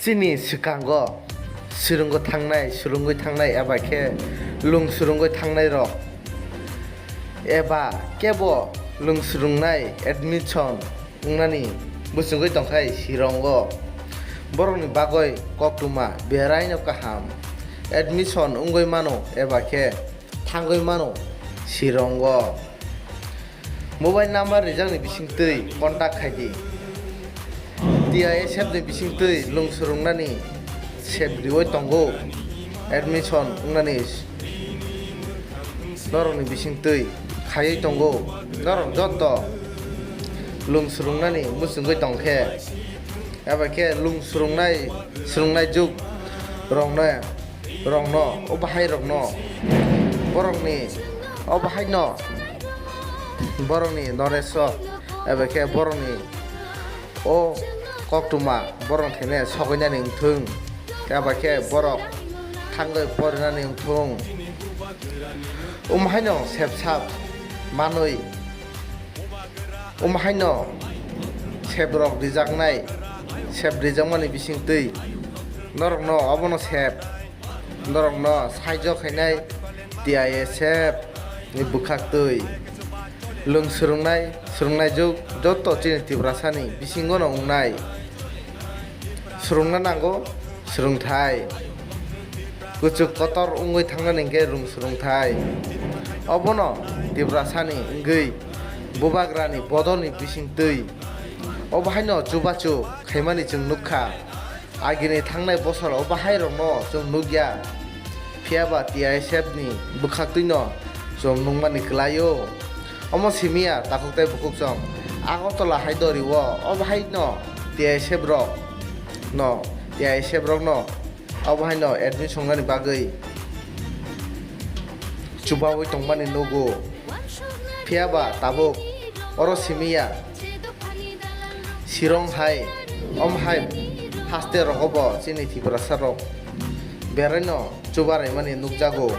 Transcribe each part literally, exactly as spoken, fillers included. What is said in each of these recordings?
Chini swkango swrwngwi thangnai, swrwngwi thangnai eba khe lung swrwngwi thangnai rok eba kebo lung swrwngnai admission wngnani muchungwi tongkhai sirongo. Borokni bagwi koktwma beraino kaham admission wngwi mano eba khe thangwi mano sirongo. Mobile number rijakni bisingtwi contact khaidi. T I S F ni bisingtwi lung swrwngnani sep riwi tongo. Admission wngnani norokni bisingtwi khaiwi tongo. Norok joto lung swrwngnani muchungwi tongkhe eba khe lung swrwngnai, swrwngnai juk rokno rokno, o bahai rokno, borokni, o bahai no, borokni noreso, eba khe borokni o koktwma borok thene sogoinani wngthung, eba khe borok thangwi porinani wngthung. O bahai no sepsap manwi, o bahai no sep rok rijaknai, sep rijakmani bisingtwi norokno obono sep. Norokno saijo khainai T I S F ni bwkhaktwi. Lung swrwngnai, swrwngnai juk joto chini Tiprasani bisingono wngnai. Swrwngna nango swrwngthai. Kuchuk kotor wngwi thangnani hinkhe lung swrwngthai. Obono Tiprasani wngwi bubagrani bodolni bisingtwi. Obo haino chubachu khaimani chwng nukha. Agini thangnai bosoro bahai rokno chwng nukya, phiya ba T I S F ni bwkhaktwino chwng nukmani kwlaio. Omo simiya takhuk tei bukhuk chwng Agartala hai dori o, o bahai no T I S F rok no, T I S F rok no o bahai no admission wngnani bagwi chubaui tongmani nugo. Phiya ba tabuk oro simiya. Sirong hai, om hai haste rogo bo chini Tiprasa rok beraino chuba raimani nukjago.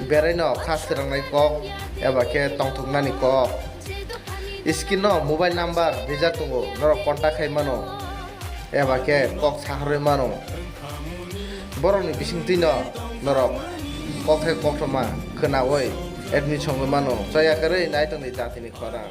Beraino kha srangnai kok eba khe tongthoknani kok. Screen no mobile number rijak tongo, norok contact khai mano eba khe kok saharwi mano. Borokni bisingtwino norok kok hai koktwma khwnaui admission wngwi mano. Chaya kwrwi nai tongdi jatini khorang.